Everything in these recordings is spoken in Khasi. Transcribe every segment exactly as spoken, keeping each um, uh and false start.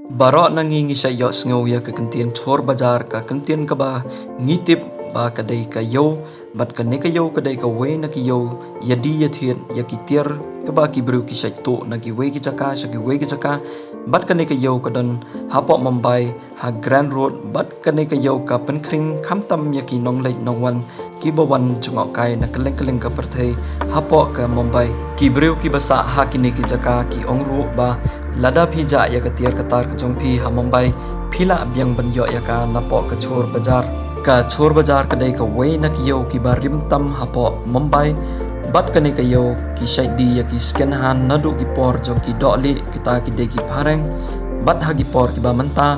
Baroh na ngi ngi shait ïohsngew ïa ka kyntien chor bajar, ka kyntien kaba ngi tip ba ka dei ka ïew, bad kane ka ïew ka dei kawei na ki ïew ïadie ïathied ïa ki tiar kaba ki briew ki shait tuh na kiwei ki jaka sha kiwei ki jaka. Bad kane ka ïew ka don hapoh Mumbai, ha Grant Road, bad kane ka ïew ka pynkhring khamtam ïa ki nongleit nongwan kiba wan jngohkai na kylleng kylleng ka pyrthei hapoh ka Mumbai. Ki briew kiba sah ha kine ki jaka ki ong ruh ba lada phi jah ïa ka tiar ka tar ka jong phi ha Mumbai, phi lah biang ban ïoh ïa ka napoh ka chor bajar. Ka chor bajar ka dei kawei na ki ïew kiba rim tam hapoh Mumbai. Bad kane ka ïew ki shait die ïa ki second hand naduh ki por jong ki dohlieh, kita ki dei ki phareng. Bad ha ki por kiba mynta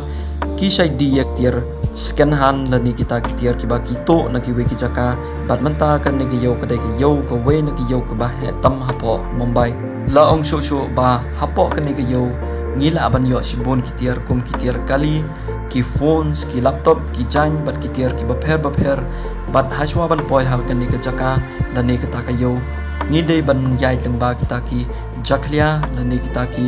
ki shait die ïa ki tiar second hand lane kita ki tiar kiba ki tuh na kiwei ki jaka. Bad mynta kane ka ïew ka dei ka ïew kawei na ki ïew kaba heh tam hapoh Mumbai. La ong shuh shuh ba hapoh kane ka ïew ngi lah ban ïoh shibun ki tiar kum ki tiar kali, ki phones, ki laptop, ki jaiñ bad ki tiar kiba pher ba pher. Bad hashwa ban poi ha kane ka jaka lane kata ka ïew, ngi dei ban ïaid lyngba kita ki jakhlia lane kita ki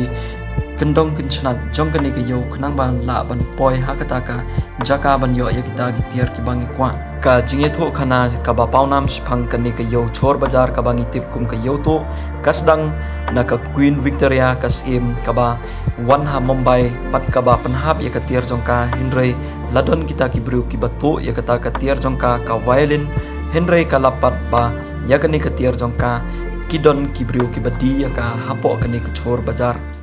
kyndong kynshnat jong kane ka ïew khnang ban lah ban poi ha kata ka jaka ban ïoh ïa kita ki tiar kiba ngi kwah. Ka jingïathuhkhana kaba pawnam shaphang kane ka ïew chor bajar kaba ngi tip kum ka ïew tuh ka sdang na ka Queen Victoria ka syiem kaba wan ha Mumbai bad kaba pynhap ïa ka tiar jong ka, hynrei la don kita ki briew kiba tuh ïa kata ka tiar jong ka, ka violin, hynrei ka lap pat ba ïa kane ka tiar jong ka ki don ki briew kiba die ïa ka hapoh kane ka chor bajar.